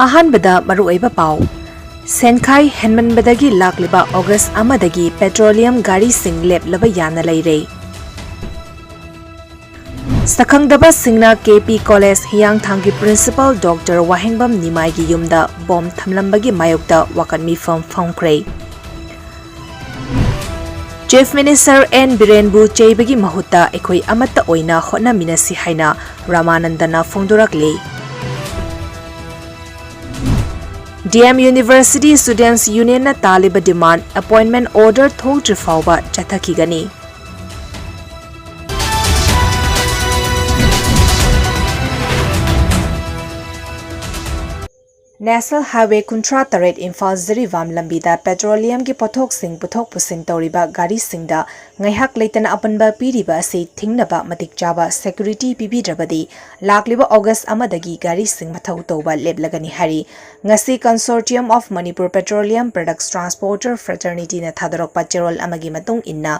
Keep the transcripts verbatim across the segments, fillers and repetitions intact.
ꯑꯍꯥꯟꯕꯗ ꯃꯔꯨꯑꯣꯏꯕ ꯄꯥꯎ꯫ ꯁꯦꯟꯈꯥꯏ ꯍꯦꯟꯃꯟꯕꯗꯒꯤ ꯂꯥꯛꯂꯤꯕ ꯑꯣꯒꯁ ꯑꯃꯗꯒꯤ ꯄꯦꯇ꯭ꯔꯣꯂꯤꯌꯝ ꯒꯥꯔꯤꯁꯤꯡ ꯂꯦꯞꯂꯕ ꯌꯥꯅ ꯂꯩꯔꯦ꯫ ꯁꯛꯈꯪꯗꯕꯁꯤꯡꯅ ꯀꯦ ꯄꯤ ꯀꯣꯂꯦꯖ ꯍꯤꯌꯥꯡꯊꯥꯡꯒꯤ ꯄ꯭ꯔꯤꯟꯁꯤꯄꯥꯜ ꯗꯣꯛꯇꯔ ꯋꯥꯍꯦꯡꯕꯝ ꯅꯤꯃꯥꯏꯒꯤ ꯌꯨꯝꯗ ꯕꯣꯝ ꯊꯝꯂꯝꯕꯒꯤ ꯃꯥꯌꯣꯛꯇ ꯋꯥꯀꯠ ꯃꯤꯐꯝ ꯐꯝꯈ꯭ꯔꯦ꯫ ꯆꯤꯐ ꯃꯤꯅꯤꯁꯇꯔ ꯑꯦꯟ ꯕꯤꯔꯦꯟꯕꯨ ꯆꯩꯕꯒꯤ ꯃꯍꯨꯠꯇ ꯑꯩꯈꯣꯏ ꯑꯃꯠꯇ ꯑꯣꯏꯅ ꯍꯣꯠꯅꯃꯤꯟꯅꯁꯤ ꯍꯥꯏꯅ ꯔꯥꯃꯥꯅꯟꯗꯅ ꯐꯣꯡꯗꯣꯔꯛꯂꯤ꯫ ꯗꯤ ꯑꯦꯝ ꯌꯨꯅꯤꯚꯔꯁꯤꯇꯤ ꯁ꯭ꯇꯨꯗꯦꯟꯠꯁ ꯌꯨꯅꯤꯌꯟꯅ ꯇꯥꯜꯂꯤꯕ ꯗꯤꯃꯥꯟꯗ ꯑꯦꯄꯣꯏꯟꯠꯃꯦꯟꯠ ꯑꯣꯔꯗꯔ ꯊꯣꯛꯇ꯭ꯔꯤ ꯐꯥꯎꯕ ꯆꯠꯊꯈꯤꯒꯅꯤ꯫ ꯅꯦꯁꯅꯦꯜ ꯍꯥꯏꯋꯦ ꯀꯨꯟꯊ꯭ꯔꯥ ꯇꯔꯦꯠ ꯏꯝꯐꯥꯜ ꯖꯤꯔꯤꯕꯥꯝ ꯂꯝꯕꯤꯗ ꯄꯦꯇ꯭ꯔꯣꯂꯤꯌꯝꯒꯤ ꯄꯣꯠꯊꯣꯛꯁꯤꯡ ꯄꯨꯊꯣꯛ ꯄꯨꯁꯤꯟ ꯇꯧꯔꯤꯕ ꯒꯥꯔꯤꯁꯤꯡꯗ ꯉꯥꯏꯍꯥꯛ ꯂꯩꯇꯅ ꯑꯄꯟꯕ ꯄꯤꯔꯤꯕ ꯑꯁꯤ ꯊꯤꯡꯅꯕ ꯃꯇꯤꯛ ꯆꯥꯕ ꯁꯦꯀ꯭ꯌꯨꯔꯤꯇꯤ ꯄꯤꯕꯤꯗ꯭ꯔꯕꯗꯤ ꯂꯥꯛꯂꯤꯕ ꯑꯣꯒꯁ ꯑꯃꯗꯒꯤ ꯒꯥꯔꯤꯁꯤꯡ ꯃꯊꯧ ꯇꯧꯕ ꯂꯦꯞꯂꯒꯅꯤ ꯍꯥꯏꯔꯤ꯫ ꯉꯁꯤ Consortium of Manipur Petroleum Products Transporter Fraternityꯅ ꯊꯥꯗꯣꯔꯛꯄ ꯆꯦꯔꯣꯜ ꯑꯃꯒꯤ ꯃꯇꯨꯡ ꯏꯟꯅ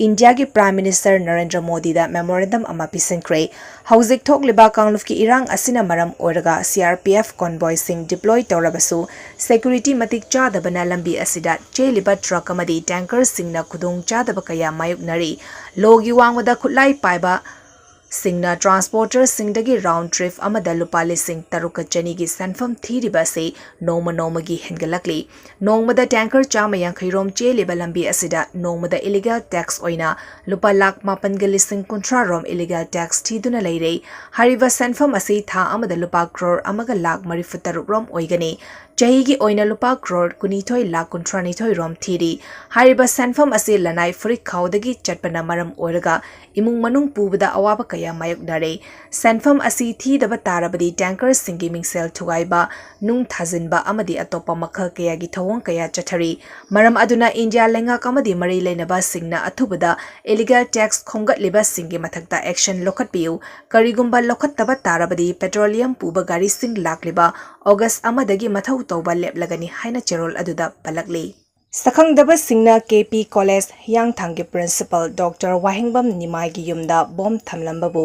ꯏꯟꯗꯤꯌꯥꯒꯤ ꯄ꯭ꯔꯥꯏꯝ ꯃꯤꯅꯤꯁꯇꯔ ꯅꯔꯦꯟꯗ꯭ꯔ ꯃꯣꯗꯤꯗ ꯃꯦꯃꯣꯔꯦꯟꯗꯝ ꯑꯃ ꯄꯤꯁꯤꯟꯈ꯭ꯔꯦ꯫ ꯍꯧꯖꯤꯛ ꯊꯣꯛꯂꯤꯕ ꯀꯥꯡꯂꯨꯞꯀꯤ ꯏꯔꯥꯡ ꯑꯁꯤꯅ ꯃꯔꯝ ꯑꯣꯏꯔꯒ ꯁꯤ ꯑꯥꯔ ꯄꯤ ꯑꯦꯐ ꯀꯣꯟꯕꯣꯏꯁꯤꯡ ꯗꯤꯄ꯭ꯂꯣꯏ ꯇꯧꯔꯕꯁꯨ ꯁꯦꯀ꯭ꯌꯨꯔꯤꯇꯤ ꯃꯇꯤꯛ ꯆꯥꯗꯕꯅ ꯂꯝꯕꯤ ꯑꯁꯤꯗ ꯆꯦꯜꯂꯤꯕ ꯇ꯭ꯔꯛ ꯑꯃꯗꯤ ꯇꯦꯡꯀꯔꯁꯤꯡꯅ ꯈꯨꯗꯣꯡ ꯆꯥꯗꯕ ꯀꯌꯥ ꯃꯥꯌꯣꯛꯅꯔꯤ꯫ ꯂꯣꯒꯤ ꯋꯥꯡꯃꯗ ꯈꯨꯠꯂꯥꯏ ꯄꯥꯏꯕ ꯁꯤꯡꯅ ꯇ꯭ꯔꯥꯟꯁꯄꯣꯔꯇꯔꯁꯤꯡꯗꯒꯤ ꯔꯥꯎꯟ ꯇ꯭ꯔꯤꯞ ꯑꯃꯗ ꯂꯨꯄꯥ ꯂꯤꯁꯤꯡ ꯇꯔꯨꯛꯀ ꯆꯅꯤꯒꯤ ꯁꯦꯟꯐꯝ ꯊꯤꯔꯤꯕ ꯑꯁꯤ ꯅꯣꯡꯃ ꯅꯣꯡꯃꯒꯤ ꯍꯦꯟꯒꯠꯂꯛꯂꯤ꯫ ꯅꯣꯡꯃꯗ ꯇꯦꯡꯀꯔ ꯆꯥꯝꯃ ꯌꯥꯡꯈꯩ ꯔꯣꯝ ꯆꯦꯜꯂꯤꯕ ꯂꯝꯕꯤ ꯑꯁꯤꯗ ꯅꯣꯡꯃꯗ ꯏꯂꯤꯒꯦꯜ ꯇꯦꯛꯁ ꯑꯣꯏꯅ ꯂꯨꯄꯥ ꯂꯥꯈ ꯃꯥꯄꯟꯒ ꯂꯤꯁꯤꯡ ꯀꯨꯟꯊ꯭ꯔꯥ ꯔꯣꯝ ꯏꯂꯤꯒꯦꯜ ꯇꯦꯛꯁ ꯊꯤꯗꯨꯅ ꯂꯩꯔꯦ꯫ ꯍꯥꯏꯔꯤꯕ ꯁꯦꯟꯐꯝ ꯑꯁꯤ ꯊꯥ ꯑꯃꯗ ꯂꯨꯄꯥ ꯀ꯭ꯔꯣꯔ ꯑꯃꯒ ꯂꯥꯈ ꯃꯔꯤꯐꯨ ꯇꯔꯨꯛ ꯔꯣꯝ ꯑꯣꯏꯒꯅꯤ꯫ ꯆꯍꯤꯒꯤ ꯑꯣꯏꯅ ꯂꯨꯄꯥ ꯀ꯭ꯔꯣꯔ ꯀꯨꯟꯅꯤꯊꯣꯏ ꯂꯥꯈ ꯀꯨꯟꯊ꯭ꯔꯥꯅꯤꯊꯣꯏ ꯔꯣꯝ ꯊꯤꯔꯤ꯫ ꯍꯥꯏꯔꯤꯕ ꯁꯦꯟꯐꯝ ꯑꯁꯤ ꯂꯅꯥꯏ ꯐꯨꯔꯤꯠ ꯈꯥꯎꯗꯒꯤ ꯆꯠꯄꯅ ꯃꯔꯝ ꯑꯣꯏꯔꯒ ꯏꯃꯨꯡ ꯃꯅꯨꯡ ꯄꯨꯕꯗ ꯑꯋꯥꯕ ꯀꯌꯥ ꯃꯥꯌꯣꯛꯅꯔꯦ꯫ ꯁꯦꯟꯐꯝ ꯑꯁꯤ ꯊꯤꯗꯕ ꯇꯥꯔꯕꯗꯤ ꯇꯦꯡꯀꯔꯁꯤꯡꯒꯤ ꯃꯤꯡꯁꯦꯜ ꯊꯨꯒꯥꯏꯕ, ꯅꯨꯡ ꯊꯥꯖꯤꯟꯕ ꯑꯃꯗꯤ ꯑꯇꯣꯞꯄ ꯃꯈꯜ ꯀꯌꯥꯒꯤ ꯊꯧꯑꯣꯡ ꯀꯌꯥ ꯆꯠꯊꯔꯤ꯫ ꯃꯔꯝ ꯑꯗꯨꯅ ꯏꯟꯗꯤꯌꯥ ꯂꯩꯉꯥꯛ ꯑꯃꯗꯤ ꯃꯔꯤ ꯂꯩꯅꯕꯁꯤꯡꯅ ꯑꯊꯨꯕꯗ ꯏꯂꯤꯒꯦꯜ ꯇꯦꯛꯁ ꯈꯣꯝꯒꯠꯂꯤꯕꯁꯤꯡꯒꯤ ꯃꯊꯛꯇ ꯑꯦꯛꯁꯟ ꯂꯧꯈꯠꯄꯤꯌꯨ꯫ ꯀꯔꯤꯒꯨꯝꯕ ꯂꯧꯈꯠꯇꯕ ꯇꯥꯔꯕꯗꯤ ꯄꯦꯇ꯭ꯔꯣꯂꯤꯌꯝ ꯄꯨꯕ ꯒꯥꯔꯤꯁꯤꯡ ꯂꯥꯛꯂꯤꯕ ꯑꯣꯒꯁ ꯑꯃꯗꯒꯤ ꯃꯊꯧ ꯇꯧꯕ ꯂꯦꯞꯂꯒꯅꯤ ꯍꯥꯏꯅ ꯆꯦꯔꯣꯜ ꯑꯗꯨꯗ ꯄꯜꯂꯛꯂꯤ꯫ ꯁꯛꯈꯪꯗꯕꯁꯤꯡꯅ ꯀꯦ ꯄꯤ ꯀꯣꯂꯦꯖ ꯍꯤꯌꯥꯡꯊꯥꯡꯒꯤ ꯄ꯭ꯔꯤꯟꯁꯤꯄꯥꯜ ꯗꯣꯛꯇꯔ ꯋꯥꯍꯦꯡꯕꯝ ꯅꯤꯃꯥꯏꯒꯤ ꯌꯨꯝꯗ ꯕꯣꯝ ꯊꯝꯂꯝꯕꯕꯨ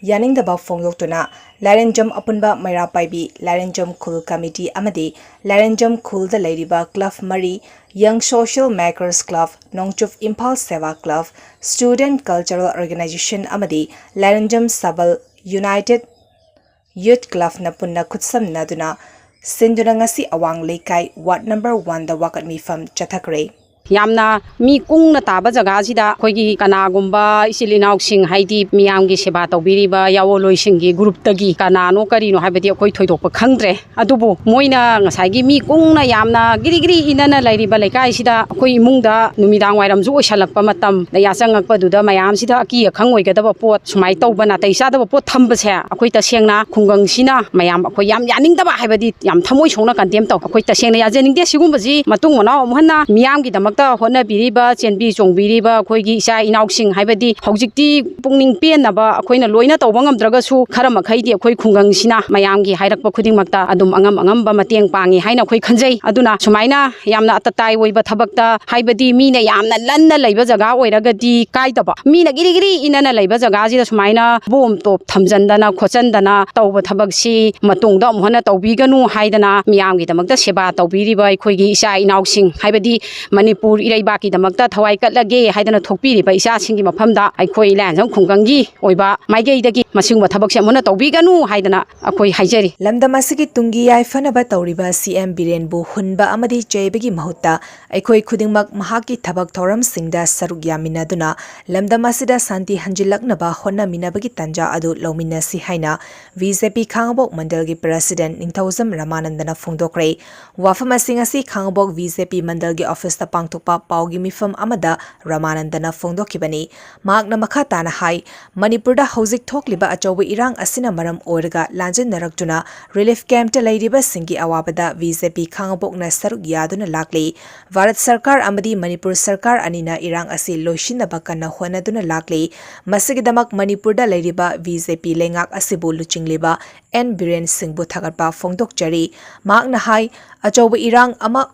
ꯌꯥꯅꯤꯡꯗꯕ ꯐꯣꯡꯗꯣꯛꯇꯨꯅ ꯂꯥꯏꯔꯦꯟꯖꯝ ꯑꯄꯨꯟꯕ ꯃꯩꯔꯥ ꯄꯥꯏꯕꯤ, ꯂꯥꯏꯔꯦꯟꯖꯝ ꯈꯨꯜ ꯀꯃꯤꯇꯤ ꯑꯃꯗꯤ ꯂꯥꯏꯔꯦꯟꯖꯝ ꯈꯨꯜꯗ ꯂꯩꯔꯤꯕ ꯀ꯭ꯂꯕ ꯃꯔꯤ, Young Social Makers Club, ꯅꯣꯡꯆꯨꯞ ꯏꯝꯐꯥꯜ ꯁꯦꯕꯥ ꯀ꯭ꯂꯕ, Student Cultural Organization ꯑꯃꯗꯤ ꯂꯥꯏꯔꯦꯟꯖꯝ ꯁꯕꯜ United Youth Clubꯅ ꯄꯨꯟꯅ ꯈꯨꯠꯁꯝꯅꯗꯨꯅ ꯁꯤꯟꯗꯨꯅ ꯉꯁꯤ ꯑꯋꯥꯡ ꯂꯩꯀꯥꯏ ꯋꯥꯔꯗ ꯅꯝꯕꯔ ꯋꯥꯟꯗ ꯋꯥꯀꯠ ꯃꯤꯐꯝ ꯆꯠꯊꯈ꯭ꯔꯦ꯫ ꯌꯥꯝꯅ ꯃꯤ ꯀꯨꯡꯅ ꯇꯥꯕ ꯖꯒꯥꯁꯤꯗ ꯑꯩꯈꯣꯏꯒꯤ ꯀꯅꯥꯒꯨꯝꯕ ꯏꯆꯤꯜ ꯏꯅꯥꯎꯁꯤꯡ, ꯍꯥꯏꯗꯤ ꯃꯤꯌꯥꯝꯒꯤ ꯁꯦꯕꯥ ꯇꯧꯕꯤꯔꯤꯕ ꯌꯥꯑꯣꯟꯂꯣꯏꯁꯤꯡꯒꯤ ꯒ꯭ꯔꯨꯞꯇꯒꯤ ꯀꯅꯥꯅꯣ ꯀꯔꯤꯅꯣ ꯍꯥꯏꯕꯗꯤ ꯑꯩꯈꯣꯏ ꯊꯣꯏꯗꯣꯛꯄ ꯈꯪꯗ꯭ꯔꯦ꯫ ꯑꯗꯨꯕꯨ ꯃꯣꯏꯅ ꯉꯁꯥꯏꯒꯤ ꯃꯤ ꯀꯨꯡꯅ ꯌꯥꯝꯅ ꯒꯤꯔꯤ ꯒꯤꯔꯤ ꯏꯅꯅ ꯂꯩꯔꯤꯕ ꯂꯩꯀꯥꯏꯁꯤꯗ ꯑꯩꯈꯣꯏ ꯏꯃꯨꯡꯗ ꯅꯨꯃꯤꯗꯥꯡ ꯋꯥꯏꯔꯝꯁꯨ ꯑꯣꯏꯁꯜꯂꯛꯄ ꯃꯇꯝꯗ ꯌꯥꯆꯪꯉꯛꯄꯗꯨꯗ ꯃꯌꯥꯝꯁꯤꯗ ꯑꯀꯤ ꯑꯈꯪ ꯑꯣꯏꯒꯗꯕ ꯄꯣꯠ, ꯁꯨꯃꯥꯏꯅ ꯇꯧꯕ ꯅꯥꯇꯩ ꯆꯥꯗꯕ ꯄꯣꯠ ꯊꯝꯕꯁꯦ ꯑꯩꯈꯣꯏ ꯇꯁꯦꯡꯅ ꯈꯨꯡꯒꯪꯁꯤꯅ ꯃꯌꯥꯝ ꯑꯩꯈꯣꯏ ꯌꯥꯝ ꯌꯥꯅꯤꯡꯗꯕ ꯍꯥꯏꯕꯗꯤ ꯌꯥꯝ ꯊꯃꯣꯏ ꯁꯣꯛꯅ ꯀꯟꯗꯦꯝ ꯇꯧ꯫ ꯑꯩꯈꯣꯏ ꯇꯁꯦꯡꯅ ꯌꯥꯖꯅꯤꯡꯗꯦ꯫ ꯁꯤꯒꯨꯝꯕꯁꯤ ꯃꯇꯨꯡ ꯃꯅꯥꯎ ꯑꯃꯨꯛ ꯍꯟꯅ ꯃꯤꯌꯥꯝꯒꯤꯗꯃꯛꯇ ꯍꯣꯠꯅꯕꯤꯔꯤꯕ, ꯆꯦꯟꯕꯤ ꯆꯣꯡꯕꯤꯔꯤꯕ ꯑꯩꯈꯣꯏꯒꯤ ꯏꯆꯥ ꯏꯅꯥꯎꯁꯤꯡ, ꯍꯥꯏꯕꯗꯤ ꯍꯧꯖꯤꯛꯇꯤ ꯄꯨꯛꯅꯤꯡ ꯄꯦꯟꯅꯕ ꯑꯩꯈꯣꯏꯅ ꯂꯣꯏꯅ ꯇꯧꯕ ꯉꯝꯗ꯭ꯔꯒꯁꯨ ꯈꯔ ꯃꯈꯩꯗꯤ ꯑꯩꯈꯣꯏ ꯈꯨꯡꯒꯪꯁꯤꯅ ꯃꯌꯥꯝꯒꯤ ꯍꯥꯏꯔꯛꯄ ꯈꯨꯗꯤꯡꯃꯛꯇ ꯑꯗꯨꯝ ꯑꯉꯝ ꯑꯉꯝꯕ ꯃꯇꯦꯡ ꯄꯥꯡꯉꯤ ꯍꯥꯏꯅ ꯑꯩꯈꯣꯏ ꯈꯟꯖꯩ꯫ ꯑꯗꯨꯅ ꯁꯨꯃꯥꯏꯅ ꯌꯥꯝꯅ ꯑꯇꯇꯥꯏ ꯑꯣꯏꯕ ꯊꯕꯛꯇ, ꯍꯥꯏꯕꯗꯤ ꯃꯤꯅ ꯌꯥꯝꯅ ꯂꯟꯅ ꯂꯩꯕ ꯖꯒꯥ ꯑꯣꯏꯔꯒꯗꯤ ꯀꯥꯏꯗꯕ, ꯃꯤꯅ ꯒꯤꯔꯤ ꯒꯤꯔꯤ ꯏꯅꯅ ꯂꯩꯕ ꯖꯒꯥꯁꯤꯗ ꯁꯨꯃꯥꯏꯅ ꯕꯣꯝ ꯇꯣꯞ ꯊꯝꯖꯟꯗꯅ ꯈꯣꯠꯆꯟꯗꯅ ꯇꯧꯕ ꯊꯕꯛꯁꯤ ꯃꯇꯨꯡꯗ ꯑꯃꯨꯛ ꯍꯟꯅ ꯇꯧꯕꯤꯒꯅꯨ ꯍꯥꯏꯗꯅ ꯃꯤꯌꯥꯝꯒꯤꯗꯃꯛꯇ ꯁꯦꯕꯥ ꯇꯧꯕꯤꯔꯤꯕ ꯑꯩꯈꯣꯏꯒꯤ ꯏꯆꯥ ꯏꯅꯥꯎꯁꯤꯡ, ꯍꯥꯏꯕꯗꯤ ꯃꯅꯤꯄꯨꯔ ꯏꯔꯩꯕꯥꯛꯀꯤꯗꯃꯛꯇ ꯊꯋꯥꯏ ꯀꯠꯂꯒꯦ ꯍꯥꯏꯗꯅ ꯊꯣꯛꯄꯤꯔꯤꯕ ꯏꯆꯥꯁꯤꯡꯒꯤ ꯃꯐꯝꯗ ꯑꯩꯈꯣꯏ ꯂꯥꯏꯌꯦꯡꯁꯪ ꯈꯨꯡꯒꯪꯒꯤ ꯑꯣꯏꯕ ꯃꯥꯏꯀꯩꯗꯒꯤ ꯃꯁꯤꯒꯨꯝꯕ ꯊꯕꯛꯁꯦ ꯑꯃꯨꯛ ꯍꯟꯅ ꯇꯧꯕꯤꯒꯅꯨ ꯍꯥꯏꯗꯅ ꯑꯩꯈꯣꯏ ꯍꯥꯏꯖꯔꯤ꯫ ꯂꯝꯗꯝ ꯑꯁꯤꯒꯤ ꯇꯨꯡꯒꯤ ꯌꯥꯏꯐꯅꯕ ꯇꯧꯔꯤꯕ ꯁꯤ ꯑꯦꯝ ꯕꯤꯔꯦꯟꯕꯨ ꯍꯨꯟꯕ ꯑꯃꯗꯤ ꯆꯩꯕꯒꯤ ꯃꯍꯨꯠꯇ ꯑꯩꯈꯣꯏ ꯈꯨꯗꯤꯡꯃꯛ ꯃꯍꯥꯛꯀꯤ ꯊꯕꯛ ꯊꯧꯔꯝꯁꯤꯡꯗ ꯁꯔꯨꯛ ꯌꯥꯃꯤꯟꯅꯗꯨꯅ ꯂꯝꯗꯝ ꯑꯁꯤꯗ ꯁꯥꯟꯇꯤ ꯍꯟꯖꯤꯜꯂꯛꯅꯕ ꯍꯣꯠꯅꯃꯤꯟꯅꯕꯒꯤ ꯇꯥꯟꯖꯥ ꯑꯗꯨ ꯂꯧꯃꯤꯟꯅꯁꯤ ꯍꯥꯏꯅ ꯕꯤ ꯖꯦ ꯄꯤ ꯈꯥꯡꯉꯕꯣꯛ ꯃꯟꯗꯜꯒꯤ ꯄ꯭ꯔꯦꯁꯤꯗꯦꯟꯠ ꯅꯤꯡꯊꯧꯖꯝ ꯔꯃꯥꯅꯟꯗꯅ ꯐꯣꯡꯗꯣꯛꯈ꯭ꯔꯦ꯫ ꯋꯥꯐꯝ ꯑꯁꯤ ꯉꯁꯤ ꯈꯥꯡꯉꯕꯣꯛ ꯕꯤ ꯖꯦ ꯄꯤ ꯃꯟꯗꯜꯒꯤ ꯑꯣꯐꯤꯁꯇ ꯄꯥꯡꯊꯣꯛꯄ ꯄꯥꯎꯒꯤ ꯃꯤꯐꯝ ꯑꯃꯗ ꯔꯃꯥꯅꯟꯗꯅ ꯐꯣꯡꯗꯣꯛꯈꯤꯕꯅꯤ꯫ ꯃꯍꯥꯛꯅ ꯃꯈꯥ ꯇꯥꯅ ꯍꯥꯏ, ꯃꯅꯤꯄꯨꯔꯗ ꯍꯧꯖꯤꯛ ꯊꯣꯛꯂꯤꯕ ꯑꯆꯧꯕ ꯏꯔꯥꯡ ꯑꯁꯤꯅ ꯃꯔꯝ ꯑꯣꯏꯔꯒ ꯂꯥꯟꯖꯦꯟꯅꯔꯛꯇꯨꯅ ꯔꯤꯂꯤꯐ ꯀꯦꯝꯞꯇ ꯂꯩꯔꯤꯕꯁꯤꯡꯒꯤ ꯑꯋꯥꯕꯗ ꯕꯤ ꯖꯦ ꯄꯤ ꯈꯥꯡꯉꯕꯣꯛꯅ ꯁꯔꯨꯛ ꯌꯥꯗꯨꯅ ꯂꯥꯛꯂꯤ꯫ ꯚꯥꯔꯠ ꯁꯔꯀꯥꯔ ꯑꯃꯗꯤ ꯃꯅꯤꯄꯨꯔ ꯁꯔꯀꯥꯔ ꯑꯅꯤꯅ ꯏꯔꯥꯡ ꯑꯁꯤ ꯂꯣꯏꯁꯤꯟꯅꯕ ꯀꯟꯅ ꯍꯣꯠꯅꯗꯨꯅ ꯂꯥꯛꯂꯤ꯫ ꯃꯁꯤꯒꯤꯗꯃꯛ ꯃꯅꯤꯄꯨꯔꯗ ꯂꯩꯔꯤꯕ ꯕꯤ ꯖꯦ ꯄꯤ ꯂꯩꯉꯥꯛ ꯑꯁꯤꯕꯨ ꯂꯨꯆꯤꯡꯂꯤꯕ ꯑꯦꯟ ꯕꯤꯔꯦꯟ ꯁꯤꯡꯕꯨ ꯊꯥꯒꯠꯄ ꯐꯣꯡꯗꯣꯛꯆꯔꯤ꯫ ꯃꯍꯥꯛꯅ ꯍꯥꯏ, ꯑꯆꯧꯕ ꯏꯔꯥꯡ ꯑꯃ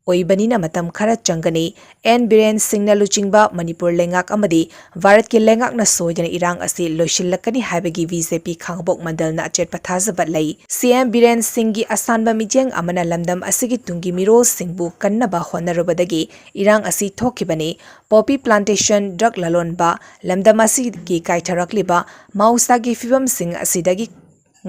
ꯑꯣꯏꯕꯅꯤꯅ ꯃꯇꯝ ꯈꯔ ꯆꯪꯒꯅꯤ꯫ ꯑꯦꯟ ꯕꯤꯔꯦꯟ ꯁꯤꯡꯅ ꯂꯨꯆꯤꯡꯕ ꯃꯅꯤꯄꯨꯔ ꯂꯩꯉꯥꯛ ꯑꯃꯗꯤ ꯚꯥꯔꯠꯀꯤ ꯂꯩꯉꯥꯛꯅ ꯁꯣꯏꯗꯅ ꯏꯔꯥꯡ ꯑꯁꯤ ꯂꯣꯏꯁꯤꯜꯂꯛꯀꯅꯤ ꯍꯥꯏꯕꯒꯤ ꯕꯤ ꯖꯦ ꯄꯤ ꯈꯥꯡꯉꯕꯣꯛ ꯃꯟꯗꯜꯅ ꯑꯆꯦꯠꯄ ꯊꯥꯖꯕ ꯂꯩ꯫ ꯁꯤ ꯑꯦꯝ ꯕꯤꯔꯦꯟ ꯁꯤꯡꯒꯤ ꯑꯁꯥꯟꯕ ꯃꯤꯠꯌꯦꯡ ꯑꯃꯅ ꯂꯝꯗꯝ ꯑꯁꯤꯒꯤ ꯇꯨꯡꯒꯤ ꯃꯤꯔꯣꯜꯁꯤꯡꯕꯨ ꯀꯟꯅꯕ ꯍꯣꯠꯅꯔꯨꯕꯗꯒꯤ ꯏꯔꯥꯡ ꯑꯁꯤ ꯊꯣꯛꯈꯤꯕꯅꯤ꯫ ꯄꯣꯄꯤ ꯄ꯭ꯂꯥꯟꯇꯦꯁꯟ, ꯗ꯭ꯔꯒ ꯂꯂꯣꯟꯕ, ꯂꯝꯗꯝ ꯑꯁꯤꯒꯤ ꯀꯥꯏꯊꯔꯛꯂꯤꯕ ꯃꯍꯧꯁꯥꯒꯤ ꯐꯤꯕꯝꯁꯤꯡ ꯑꯁꯤꯗꯒꯤ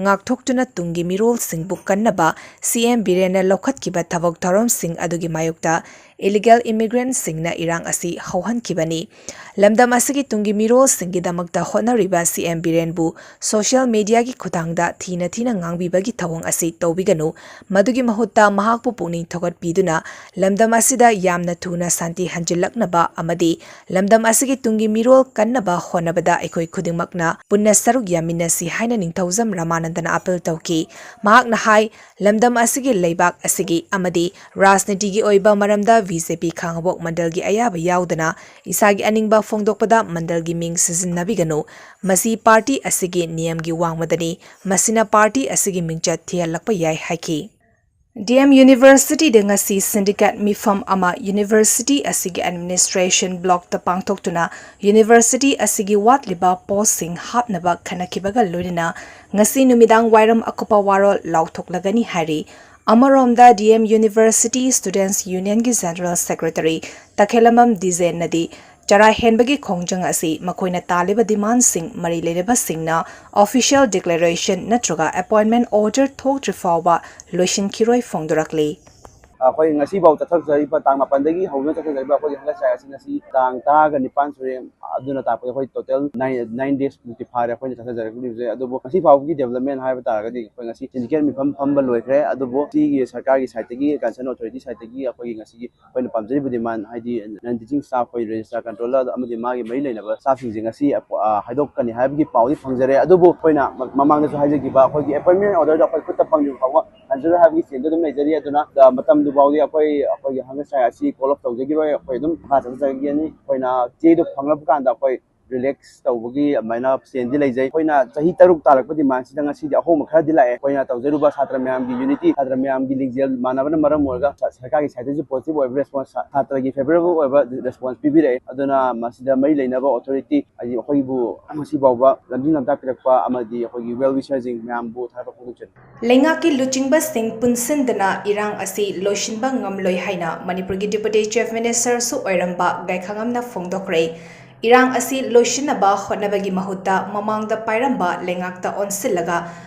ꯉꯥꯛꯊꯣꯛꯇꯨꯅ ꯇꯨꯡꯒꯤ ꯃꯤꯔꯣꯜꯁꯤꯡꯕꯨ ꯀꯟꯅꯕ ꯁꯤ ꯑꯦꯝ ꯕꯤꯔꯦꯟꯅ ꯂꯧꯈꯠꯈꯤꯕ ꯊꯕꯛ ꯊꯧꯔꯝꯁꯤꯡ ꯑꯗꯨꯒꯤ ꯃꯥꯌꯣꯛꯇ ꯏꯂꯤꯒꯦꯜ ꯏꯃꯤꯒ꯭ꯔꯦꯟꯠꯁꯤꯡꯅ ꯏꯔꯥꯡ ꯑꯁꯤ ꯍꯧꯍꯟꯈꯤꯕꯅꯤ꯫ ꯂꯝꯗꯝ ꯑꯁꯤꯒꯤ ꯇꯨꯡꯒꯤ ꯃꯤꯔꯣꯜꯁꯤꯡꯒꯤꯗꯃꯛꯇ ꯍꯣꯠꯅꯔꯤꯕ ꯁꯤ ꯑꯦꯝ ꯕꯤꯔꯦꯟꯕꯨ ꯁꯣꯁꯤꯌꯦꯜ ꯃꯤꯗꯤꯌꯥꯒꯤ ꯈꯨꯠꯊꯥꯡꯗ ꯊꯤꯅ ꯊꯤꯅ ꯉꯥꯡꯕꯤꯕꯒꯤ ꯊꯧꯑꯣꯡ ꯑꯁꯤ ꯇꯧꯕꯤꯒꯅꯨ꯫ ꯃꯗꯨꯒꯤ ꯃꯍꯨꯠꯇ ꯃꯍꯥꯛꯄꯨ ꯄꯨꯛꯅꯤꯡ ꯊꯧꯒꯠꯄꯤꯗꯨꯅ ꯂꯝꯗꯝ ꯑꯁꯤꯗ ꯌꯥꯝꯅ ꯊꯨꯅ ꯁꯥꯟꯇꯤ ꯍꯟꯖꯤꯜꯂꯛꯅꯕ ꯑꯃꯗꯤ ꯂꯝꯗꯝ ꯑꯁꯤꯒꯤ ꯇꯨꯡꯒꯤ ꯃꯤꯔꯣꯜ ꯀꯟꯅꯕ ꯍꯣꯠꯅꯕꯗ ꯑꯩꯈꯣꯏ ꯈꯨꯗꯤꯡꯃꯛꯅ ꯄꯨꯟꯅ ꯁꯔꯨꯛ ꯌꯥꯃꯤꯟꯅꯁꯤ ꯍꯥꯏꯅ ꯅꯤꯡꯊꯧꯖꯝ ꯔꯃꯥꯅꯟꯗꯅ ꯑꯥꯄꯤꯜ ꯇꯧꯈꯤ꯫ ꯃꯍꯥꯛꯅ ꯍꯥꯏ, ꯂꯝꯗꯝ ꯑꯁꯤꯒꯤ ꯂꯩꯕꯥꯛ ꯑꯁꯤꯒꯤ ꯑꯃꯗꯤ ꯔꯥꯖꯅꯤꯇꯤꯒꯤ ꯑꯣꯏꯕ ꯃꯔꯝꯗ ꯕꯤ ꯖꯦ ꯄꯤ ꯈꯥꯡꯉꯕꯣꯛ ꯃꯟꯗꯜꯒꯤ ꯑꯌꯥꯕ ꯌꯥꯎꯗꯅ ꯏꯁꯥꯒꯤ ꯑꯅꯤꯡꯕ ꯐꯣꯡꯗꯣꯛꯄꯗ ꯃꯟꯗꯜꯒꯤ ꯃꯤꯡ ꯁꯤꯖꯤꯟꯅꯕꯤꯒꯅꯨ꯫ ꯃꯁꯤ ꯄꯥꯔꯇꯤ ꯑꯁꯤꯒꯤ ꯅꯤꯌꯝꯒꯤ ꯋꯥꯡꯃꯗꯅꯤ꯫ ꯃꯁꯤꯅ ꯄꯥꯔꯇꯤ ꯑꯁꯤꯒꯤ ꯃꯤꯡꯆꯠ ꯊꯤꯍꯜꯂꯛꯄ ꯌꯥꯏ ꯍꯥꯏꯈꯤ꯫ ꯗꯤ ꯑꯦꯝ ꯌꯨꯅꯤꯚꯔꯁꯤꯇꯤꯗ ꯉꯁꯤ ꯁꯤꯟꯗꯤꯀꯦꯠ ꯃꯤꯐꯝ ꯑꯃ ꯌꯨꯅꯤꯚꯔꯁꯤꯇꯤ ꯑꯁꯤꯒꯤ ꯑꯦꯗꯃꯤꯅꯤꯁꯇ꯭ꯔꯦꯁꯟ ꯕ꯭ꯂꯣꯛꯇ ꯄꯥꯡꯊꯣꯛꯇꯨꯅ ꯌꯨꯅꯤꯚꯔꯁꯤꯇꯤ ꯑꯁꯤꯒꯤ ꯋꯥꯠꯂꯤꯕ ꯄꯣꯁꯁꯤꯡ ꯍꯥꯞꯅꯕ ꯈꯟꯅꯈꯤꯕꯒ ꯂꯣꯏꯅꯅ ꯉꯁꯤ ꯅꯨꯃꯤꯗꯥꯡ ꯋꯥꯏꯔꯝ ꯑꯀꯨꯞꯄ ꯋꯥꯔꯣꯜ ꯂꯥꯎꯊꯣꯛꯂꯒꯅꯤ ꯍꯥꯏꯔꯤ꯫ ꯑꯃꯔꯣꯝꯗ, ꯗꯤ ꯑꯦꯝ ꯌꯨꯅꯤꯚꯔꯁꯤꯇꯤ ꯁ꯭ꯇꯨꯗꯦꯟꯠꯁ ꯌꯨꯅꯤꯌꯟꯒꯤ ꯖꯦꯅꯔꯦꯜ ꯁꯦꯀ꯭ꯔꯦꯇꯔꯤ ꯇꯈꯦꯂꯝꯕꯝ ꯗꯤꯖꯦꯟꯅꯗꯤ ꯆꯔꯥ ꯍꯦꯟꯕꯒꯤ ꯈꯣꯡꯖꯪ ꯑꯁꯤ ꯃꯈꯣꯏꯅ ꯇꯥꯜꯂꯤꯕ ꯗꯤꯃꯥꯟꯁꯤꯡ ꯃꯔꯤ ꯂꯩꯅꯕꯁꯤꯡꯅ ꯑꯣꯐꯤꯁꯤꯌꯦꯜ ꯗꯤꯀ꯭ꯂꯦꯔꯦꯁꯟ ꯅꯠꯇ꯭ꯔꯒ ꯑꯦꯄꯣꯏꯟꯠꯃꯦꯟꯠ ꯑꯣꯔꯗꯔ ꯊꯣꯛꯇ꯭ꯔꯤ ꯐꯥꯎꯕ ꯂꯣꯏꯁꯤꯟꯈꯤꯔꯣꯏ ꯐꯣꯡꯗꯣꯔꯛꯂꯤ꯫ ꯑꯩꯈꯣꯏ ꯉꯁꯤꯐꯥꯎ ꯆꯠꯊꯖꯔꯤꯕ, ꯇꯥꯡ ꯃꯥꯄꯟꯗꯒꯤ ꯍꯧꯗꯨꯅ ꯆꯠꯊꯖꯔꯤꯕ ꯑꯩꯈꯣꯏꯒꯤ ꯍꯪꯒꯠ ꯆꯥꯏ ꯑꯁꯤ ꯉꯁꯤ ꯇꯥꯡ ꯇꯔꯥꯒ ꯅꯤꯄꯥꯟ ꯁꯨꯔꯦ꯫ ꯑꯗꯨꯅ ꯇꯥꯛꯄꯗꯤ ꯑꯩꯈꯣꯏ ꯇꯣꯇꯦꯜ ꯅꯥꯏꯟ, ꯅꯥꯏꯟ ꯗꯦꯖꯃꯨꯛꯇꯤ ꯐꯥꯔꯦ ꯑꯩꯈꯣꯏꯅ ꯆꯠꯊꯖꯔꯛꯂꯤꯕꯁꯦ꯫ ꯑꯗꯨꯕꯨ ꯉꯁꯤ ꯐꯥꯎꯕꯒꯤ ꯗꯦꯕꯂꯞꯃꯦꯟ ꯍꯥꯏꯕ ꯇꯥꯔꯒꯗꯤ ꯑꯩꯈꯣꯏ ꯉꯁꯤ ꯁꯤꯟꯗꯤꯀꯦꯠ ꯃꯤꯐꯝ ꯐꯝꯕ ꯂꯣꯏꯈ꯭ꯔꯦ꯫ ꯑꯗꯨꯕꯨ ꯁꯤꯒꯤ ꯁꯔꯀꯥꯔꯒꯤ ꯁꯥꯏꯠꯇꯒꯤ, ꯀꯟꯁꯔꯟ ꯑꯣꯊꯣꯔꯤꯇꯤ ꯁꯥꯏꯠꯇꯒꯤ ꯑꯩꯈꯣꯏꯒꯤ ꯉꯁꯤꯒꯤ ꯑꯩꯈꯣꯏꯅ ꯄꯥꯝꯖꯔꯤꯕ ꯗꯤꯃꯥꯟ, ꯍꯥꯏꯗꯤ ꯅꯟ ꯇꯤꯆꯤꯡ ꯁ꯭ꯇꯥꯐ, ꯑꯩꯈꯣꯏ ꯔꯦꯖꯤꯁꯇ꯭ꯔꯥꯔ, ꯀꯟꯇ꯭ꯔꯣꯂꯔ ꯑꯃꯗꯤ ꯃꯥꯒꯤ ꯃꯔꯤ ꯂꯩꯅꯕ ꯁ꯭ꯇꯥꯐꯁꯤꯡꯁꯦ ꯉꯁꯤ, ꯑ, ꯍꯥꯏꯗꯣꯛꯀꯅꯤ ꯍꯥꯏꯕꯒꯤ ꯄꯥꯎꯗꯤ ꯐꯪꯖꯔꯦ꯫ ꯑꯗꯨꯕꯨ ꯑꯩꯈꯣꯏꯅ ꯃ-, ꯃꯃꯥꯡꯗꯁꯨ ꯍꯥꯏꯖꯈꯤꯕ ꯑꯩꯈꯣꯏꯒꯤ ꯑꯦꯄꯣꯏꯟꯠꯃꯦꯟꯠ ꯑꯣꯔꯗꯔꯗꯣ ꯑꯩꯈꯣꯏ ꯈꯨꯠꯇ ꯐꯪꯗ꯭ꯔꯤꯕ ꯐꯥꯎꯕ ꯍꯟꯖꯔꯣꯏ ꯍꯥꯏꯕꯒꯤ ꯁ꯭ꯇꯦꯟꯗ ꯑꯗꯨꯝ ꯂꯩꯖꯔꯤ꯫ ꯑꯗꯨꯅ, ꯑ, ꯃꯇꯝꯗꯨ ꯐꯥꯎꯗꯤ ꯑꯩꯈꯣꯏ, ꯑꯩꯈꯣꯏꯒꯤ ꯍꯪꯒꯠ ꯆꯥꯏ ꯑꯁꯤ ꯀꯣꯜ ꯑꯣꯐ ꯇꯧꯖꯈꯤꯔꯣꯏ꯫ ꯑꯩꯈꯣꯏ ꯑꯗꯨꯝ ꯃꯈꯥ ꯆꯠꯊꯖꯒꯅꯤ꯫ ꯑꯩꯈꯣꯏꯅ ꯆꯦꯗꯨ ꯐꯪꯂꯕ ꯀꯥꯟꯗ ꯑꯩꯈꯣꯏ ꯔꯤꯂꯦꯛꯁ ꯇꯧꯕꯒꯤ ꯑꯗꯨꯃꯥꯏꯅ ꯄ꯭ꯂꯦꯟꯗꯤ ꯂꯩꯖꯩ꯫ ꯑꯩꯈꯣꯏꯅ ꯆꯍꯤ ꯇꯔꯨꯛ ꯇꯥꯜꯂꯛꯄ ꯗꯤꯃꯥꯟꯁꯤꯗ ꯉꯁꯤꯗꯤ ꯑꯍꯣꯡꯕ ꯈꯔꯗꯤ ꯂꯥꯛꯑꯦ꯫ ꯑꯩꯈꯣꯏꯅ ꯇꯧꯖꯔꯨꯕ ꯁꯥꯇ꯭ꯔ ꯃꯌꯥꯝꯒꯤ ꯌꯨꯅꯤꯇꯤ, ꯁꯥꯇ꯭ꯔ ꯃꯌꯥꯝꯒꯤ ꯂꯤꯡꯖꯦꯜ ꯃꯥꯟꯅꯕꯅ ꯃꯔꯝ ꯑꯣꯏꯔꯒ ꯁ-, ꯁꯔꯀꯥꯔꯒꯤ ꯁꯥꯏꯠꯇꯁꯨ ꯄꯣꯖꯤꯇꯤꯚ ꯑꯣꯏꯕ ꯔꯦꯁꯄꯣꯟꯁ, ꯁꯥꯇ꯭ꯔꯒꯤ ꯐꯦꯚꯔꯦꯕꯜ ꯑꯣꯏꯕ ꯔꯦꯁꯄꯣꯟꯁ ꯄꯤꯕꯤꯔꯛꯑꯦ꯫ ꯑꯗꯨꯅ ꯃꯁꯤꯗ ꯃꯔꯤ ꯂꯩꯅꯕ ꯑꯣꯊꯣꯔꯤꯇꯤ, ꯍꯥꯏꯗꯤ ꯑꯩꯈꯣꯏꯕꯨ ꯉꯁꯤ ꯐꯥꯎꯕ ꯂꯝꯖꯤꯡ ꯂꯝꯇꯥꯛꯄꯤꯔꯛꯄ ꯑꯃꯗꯤ ꯑꯩꯈꯣꯏꯒꯤ ꯋꯦꯜ ꯋꯤꯁꯔꯁꯤꯡ ꯃꯌꯥꯝꯕꯨ ꯊꯥꯒꯠꯄ ꯐꯣꯡꯗꯣꯛꯆꯔꯤ꯫ ꯂꯩꯉꯥꯛꯀꯤ ꯂꯨꯆꯤꯡꯕꯁꯤꯡ ꯄꯨꯟꯁꯤꯟꯗꯅ ꯏꯔꯥꯡ ꯑꯁꯤ ꯂꯣꯏꯁꯤꯟꯕ ꯉꯝꯂꯣꯏ ꯍꯥꯏꯅ ꯃꯅꯤꯄꯨꯔꯒꯤ Deputy Chief Ministerꯁꯨ ꯑꯣꯏꯔꯝꯕ ꯒꯥꯏꯈꯉꯝꯅ ꯐꯣꯡꯗꯣꯛꯈ꯭ꯔꯦ꯫ ꯏꯔꯥꯡ ꯑꯁꯤ ꯂꯣꯏꯁꯤꯟꯅꯕ ꯍꯣꯠꯅꯕꯒꯤ ꯃꯍꯨꯠꯇ ꯃꯃꯥꯡꯗ ꯄꯥꯏꯔꯝꯕ ꯂꯩꯉꯥꯛꯇ ꯑꯣꯟꯁꯤꯜꯂꯒ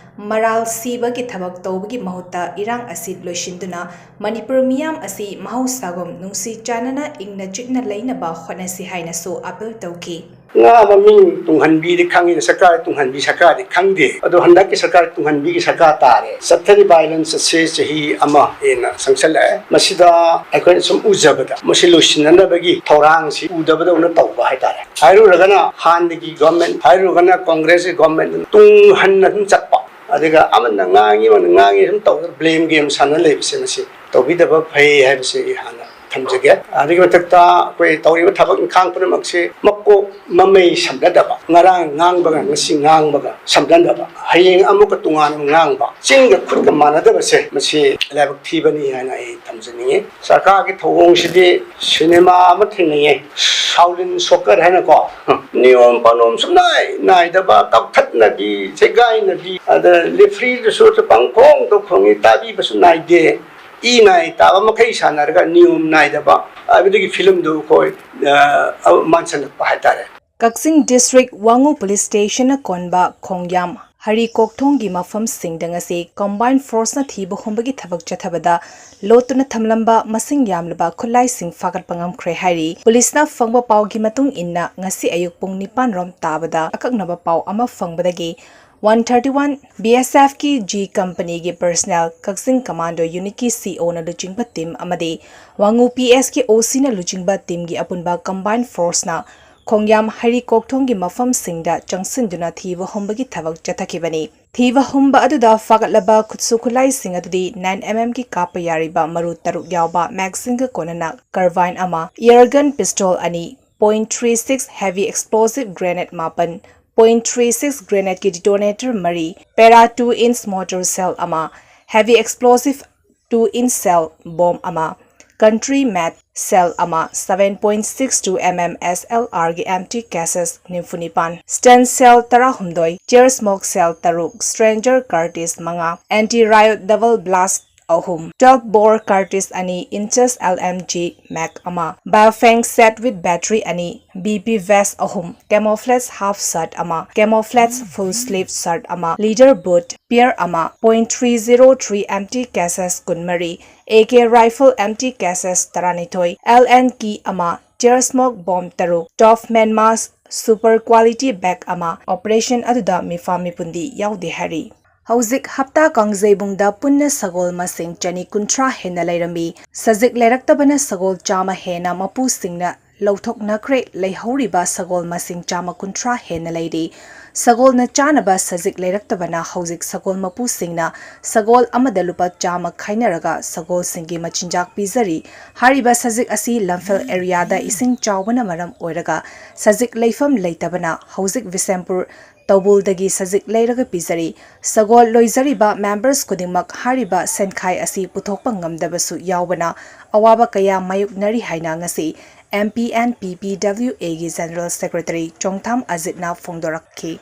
ꯃꯔꯥꯜ ꯁꯤꯕꯒꯤ ꯊꯕꯛ ꯇꯧꯕꯒꯤ ꯃꯍꯨꯠꯇ ꯏꯔꯥꯡ ꯑꯁꯤ ꯂꯣꯏꯁꯤꯟꯗꯨꯅ ꯃꯅꯤꯄꯨꯔ ꯃꯤꯌꯥꯝ ꯑꯁꯤ ꯃꯍꯧꯁꯥꯒꯨꯝ ꯅꯨꯡꯁꯤ ꯆꯥꯟꯅꯅ ꯏꯪꯅ ꯆꯤꯛꯅ ꯂꯩꯅꯕ ꯍꯣꯠꯅꯁꯤ ꯍꯥꯏꯅꯁꯨ ꯑꯥꯄꯤꯜ ꯇꯧꯈꯤ꯫ ꯉꯥ ꯃꯃꯤꯡ ꯇꯨꯡꯍꯟꯕꯤꯗꯤ ꯈꯪꯉꯤ, ꯁꯔꯀꯥꯔ ꯇꯨꯡꯍꯟꯕꯤ ꯁꯔꯀꯥꯔꯗꯤ ꯈꯪꯗꯦ꯫ ꯑꯗꯣ ꯍꯟꯗꯛꯀꯤ ꯁꯔꯀꯥꯔ ꯇꯨꯡꯍꯟꯕꯤꯒꯤ ꯁꯔꯀꯥꯔ ꯇꯥꯔꯦ꯫ ꯆꯠꯊꯔꯤꯕ ꯚꯥꯏꯑꯣꯂꯦꯟꯁ ꯑꯁꯤ ꯆꯍꯤ ꯑꯃ ꯍꯦꯟꯅ ꯆꯪꯁꯜꯂꯛꯑꯦ꯫ ꯃꯁꯤꯗ ꯑꯩꯈꯣꯏꯅ ꯁꯨꯝ ꯎꯖꯕꯗ ꯃꯁꯤ ꯂꯣꯏꯁꯤꯟꯅꯅꯕꯒꯤ ꯊꯧꯔꯥꯡꯁꯤ ꯎꯗꯕꯗꯧꯅ ꯇꯧꯕ ꯍꯥꯏꯇꯥꯔꯦ꯫ ꯍꯥꯏꯔꯨꯔꯒꯅ ꯍꯥꯟꯅꯒꯤ ꯒꯣꯔꯃꯦꯟ, ꯍꯥꯏꯔꯨꯔꯒꯅ ꯀꯣꯡꯒ꯭ꯔꯦꯁꯀꯤ ꯒꯣꯔꯃꯦꯟ ꯇꯨꯡ ꯍꯟꯅ ꯑꯗꯨꯝ ꯆꯠꯄ, ꯑꯗꯨꯒ ꯑꯃꯅ ꯉꯥꯡꯉꯤ, ꯑꯃꯅ ꯉꯥꯡꯉꯤ ꯁꯨꯝ ꯇꯧꯗꯅ ꯕ꯭ꯂꯦꯝ ꯒꯦꯝ ꯁꯥꯟꯅ ꯂꯩꯕꯁꯦ ꯃꯁꯤ ꯇꯧꯕꯤꯗꯕ ꯐꯩ ꯍꯥꯏꯕꯁꯤ ꯑꯩ ꯍꯥꯟꯅ ꯊꯝꯖꯒꯦ꯫ ꯑꯗꯨꯒꯤ ꯃꯊꯛꯇ ꯑꯩꯈꯣꯏ ꯇꯧꯔꯤꯕ ꯊꯕꯛ ꯏꯪꯈꯥꯡ ꯄꯨꯝꯅꯃꯛꯁꯤ ꯃꯀꯣꯛ ꯃꯃꯩ ꯁꯝꯅꯗꯕ, ꯉꯔꯥꯡ ꯉꯥꯡꯕꯒ ꯉꯁꯤ ꯉꯥꯡꯕꯒ ꯁꯝꯅꯗꯕ, ꯍꯌꯦꯡ ꯑꯃꯨꯛꯀ ꯇꯣꯉꯥꯟꯅ ꯉꯥꯡꯕ, ꯆꯤꯟꯒ ꯈꯨꯠꯀ ꯃꯥꯟꯅꯗꯕꯁꯦ ꯃꯁꯤ ꯂꯥꯏꯕꯛ ꯊꯤꯕꯅꯤ ꯍꯥꯏꯅ ꯑꯩ ꯊꯝꯖꯅꯤꯡꯉꯤ꯫ ꯁꯔꯀꯥꯔꯒꯤ ꯊꯧꯑꯣꯡꯁꯤꯗꯤ ꯁꯤꯅꯦꯃꯥ ꯑꯃ ꯊꯦꯡꯅꯩꯌꯦ, ꯁꯥꯎꯂꯤꯟ ꯁꯣꯀꯔ ꯍꯥꯏꯅꯀꯣ, ꯅꯤꯌꯣꯝ ꯄꯥꯅꯣꯝ ꯁꯨꯡꯅꯥꯏ ꯅꯥꯏꯗꯕ, ꯀꯛꯊꯠꯅꯕꯤ, ꯁꯦꯒꯥꯏꯅꯕꯤ, ꯑꯗ ꯂꯦꯐ꯭ꯔꯤꯗꯨꯁꯨ ꯄꯪꯈꯣꯡꯗ ꯈꯣꯡꯉꯤ, ꯇꯥꯕꯤꯕꯁꯨ ꯅꯥꯏꯗꯦ꯫ ꯏ ꯅꯥꯏ ꯇꯥꯕ ꯃꯈꯩ ꯁꯥꯟꯅꯔꯒ ꯅꯤꯌꯣꯝ ꯅꯥꯏꯗꯕ ꯍꯥꯏꯕꯗꯨꯒꯤ ꯐꯤꯂꯝꯗꯨ ꯑꯩꯈꯣꯏ, ꯑ, ꯃꯥꯟꯁꯤꯜꯂꯛꯄ ꯍꯥꯏꯇꯥꯔꯦ꯫ ꯀꯛꯆꯤꯡ ꯗꯤꯁꯇ꯭ꯔꯤꯛ ꯋꯥꯉꯨ ꯄꯨꯂꯤꯁ ꯁ꯭ꯇꯦꯁꯟꯅ ꯀꯣꯟꯕ ꯈꯣꯡꯌꯥꯝ ꯍꯔꯤꯀꯣꯛꯊꯣꯡꯒꯤ ꯃꯐꯝꯁꯤꯡꯗ ꯉꯁꯤ ꯀꯝꯕꯥꯏꯟ ꯐꯣꯔꯁꯅ ꯊꯤꯕ ꯍꯨꯝꯕꯒꯤ ꯊꯕꯛ ꯆꯠꯊꯕꯗ ꯂꯣꯠꯇꯨꯅ ꯊꯝꯂꯝꯕ ꯃꯁꯤꯡ ꯌꯥꯝꯂꯕ ꯈꯨꯠꯂꯥꯏꯁꯤꯡ ꯐꯥꯒꯠꯄ ꯉꯝꯈ꯭ꯔꯦ ꯍꯥꯏꯔꯤ꯫ ꯄꯨꯂꯤꯁꯅ ꯐꯪꯕ ꯄꯥꯎꯒꯤ ꯃꯇꯨꯡ ꯏꯟꯅ ꯉꯁꯤ ꯑꯌꯨꯛ ꯄꯨꯡ ꯅꯤꯄꯥꯟ ꯔꯣꯝ ꯇꯥꯕꯗ ꯑꯀꯛꯅꯕ ꯄꯥꯎ ꯑꯃ ꯐꯪꯕꯗꯒꯤ ꯋꯥꯟ ꯊꯥꯔꯇꯤ ꯋꯥꯟ ꯕꯤ ꯑꯦꯁ ꯑꯦꯐꯀꯤ ꯖꯤ ꯀꯝꯄꯅꯤꯒꯤ ꯄꯔꯁꯅꯦꯜ, ꯀꯛꯆꯤꯡ ꯀꯃꯥꯟꯗꯣ ꯌꯨꯅꯤꯠꯀꯤ ꯁꯤ ꯑꯣꯅ ꯂꯨꯆꯤꯡꯕ ꯇꯤꯝ ꯑꯃꯗꯤ ꯋꯥꯉꯨ ꯄꯤ ꯑꯦꯁꯀꯤ ꯑꯣ ꯁꯤꯅ ꯂꯨꯆꯤꯡꯕ ꯇꯤꯝꯒꯤ ꯑꯄꯨꯟꯕ ꯀꯝꯕꯥꯏꯟ ꯐꯣꯔꯁꯅ ꯈꯣꯡꯌꯥꯝ ꯍꯔꯤꯀꯣꯛꯊꯣꯡꯒꯤ ꯃꯐꯝꯁꯤꯡꯗ ꯆꯪꯁꯤꯟꯗꯨꯅ ꯊꯤꯕ ꯍꯨꯝꯕꯒꯤ ꯊꯕꯛ ꯆꯠꯊꯈꯤꯕꯅꯤ꯫ ꯊꯤꯕ ꯍꯨꯝꯕ ꯑꯗꯨꯗ ꯐꯥꯒꯠꯂꯕ ꯈꯨꯠꯁꯨ ꯈꯨꯠꯂꯥꯏꯁꯤꯡ ꯑꯗꯨꯗꯤ ꯅꯥꯏꯟ ꯑꯦꯝ ꯑꯦꯝꯒꯤ ꯀꯥꯞꯄ ꯌꯥꯔꯤꯕ ꯃꯔꯨ ꯇꯔꯨꯛ ꯌꯥꯎꯕ ꯃꯦꯒꯥꯖꯤꯟꯒ ꯀꯣꯟꯅꯅ ꯀꯥꯔꯕꯥꯏꯟ ꯑꯃ, ꯏꯌꯔꯒꯟ ꯄꯤꯁꯇꯣꯜ ꯑꯅꯤ, point three six heavy explosive grenade ꯃꯥꯄꯟ, point three six grenade ꯀꯤ detonator ꯃꯔꯤ, para two inch mortar shell ꯑꯃ, heavy explosive two inch shell bomb ꯑꯃ, country made shell ꯑꯃ, seven point six two mm SLR ꯒꯤ empty cases ꯅꯤꯐꯨ ꯅꯤꯄꯥꯟ, stun shell ꯇꯔꯥꯍꯨꯝꯗꯣꯏ, tear smoke shell ꯇꯔꯨꯛ, stranger cartridge ꯃꯉꯥ, anti riot double blast ꯑꯍꯨꯝ, twelve bore cartridge ꯑꯅꯤ, Inchus LMG mag ꯑꯃ, Baofeng set with battery ꯑꯅꯤ, BP vest ꯑꯍꯨꯝ, camouflage half shirt ꯑꯃ, camouflage full sleeve shirt ꯑꯃ, leather boot pair ꯑꯃ, point three zero three empty cases ꯀꯨꯟꯃꯔꯤ, AK rifle empty cases ꯇꯔꯥꯅꯤꯊꯣꯏ, LN key ꯑꯃ, tear smoke bomb ꯇꯔꯨꯛ, Tough Man mask super quality bag ꯑꯃ, operation ꯑꯗꯨꯗ ꯃꯤꯐꯥ ꯃꯤꯄꯨꯟꯗꯤ ꯌꯥꯎꯗꯦ ꯍꯥꯏꯔꯤ꯫ ꯍꯧꯖꯤꯛ ꯍꯞꯇꯥ ꯀꯥꯡꯖꯩꯕꯨꯡꯗ ꯄꯨꯟꯅ ꯁꯒꯣꯜ ꯃꯁꯤꯡ ꯆꯅꯤ ꯀꯨꯟꯊ꯭ꯔꯥ ꯍꯦꯟꯅ ꯂꯩꯔꯝꯃꯤ꯫ ꯁꯖꯤꯛ ꯂꯩꯔꯛꯇꯕꯅ ꯁꯒꯣꯜ ꯆꯥꯝꯃ ꯍꯦꯟꯅ ꯃꯄꯨꯁꯤꯡꯅ ꯂꯧꯊꯣꯛꯅꯈ꯭ꯔꯦ꯫ ꯂꯩꯍꯧꯔꯤꯕ ꯁꯒꯣꯜ ꯃꯁꯤꯡ ꯆꯥꯝꯃ ꯀꯨꯟꯊ꯭ꯔꯥ ꯍꯦꯟꯅ ꯂꯩꯔꯤ꯫ ꯁꯒꯣꯜꯅ ꯆꯥꯅꯕ ꯁꯖꯤꯛ ꯂꯩꯔꯛꯇꯕꯅ ꯍꯧꯖꯤꯛ ꯁꯒꯣꯜ ꯃꯄꯨꯁꯤꯡꯅ ꯁꯒꯣꯜ ꯑꯃꯗ ꯂꯨꯄꯥ ꯆꯥꯝꯃ ꯈꯥꯏꯅꯔꯒ ꯁꯒꯣꯜꯁꯤꯡꯒꯤ ꯃꯆꯤꯟꯖꯥꯛ ꯄꯤꯖꯔꯤ꯫ ꯍꯥꯏꯔꯤꯕ ꯁꯖꯤꯛ ꯑꯁꯤ ꯂꯝꯐꯦꯜ area ꯗ ꯏꯁꯤꯡ ꯆꯥꯎꯕꯅ ꯃꯔꯝ ꯑꯣꯏꯔꯒ ꯁꯖꯤꯛ ꯂꯩꯐꯝ ꯂꯩꯇꯕꯅ ꯍꯧꯖꯤꯛ ꯕꯤꯁꯦꯝꯄꯨꯔ ꯇꯧꯕꯨꯜꯗꯒꯤ ꯁꯖꯤꯛ ꯂꯩꯔꯒ ꯄꯤꯖꯔꯤ꯫ ꯁꯒꯣꯜ ꯂꯣꯏꯖꯔꯤꯕ members ꯈꯨꯗꯤꯡꯃꯛ ꯍꯥꯏꯔꯤꯕ ꯁꯦꯟꯈꯥꯏ ꯑꯁꯤ ꯄꯨꯊꯣꯛꯄ ꯉꯝꯗꯕꯁꯨ ꯌꯥꯎꯕꯅ ꯑꯋꯥꯕ ꯀꯌꯥ ꯃꯥꯌꯣꯛꯅꯔꯤ ꯍꯥꯏꯅ ꯉꯁꯤ MPNPPWA ꯒꯤ General Secretary ꯆꯣꯡꯊꯥꯝ ꯑꯖꯤꯠꯅ ꯐꯣꯡꯗꯣꯔꯛꯈꯤ꯫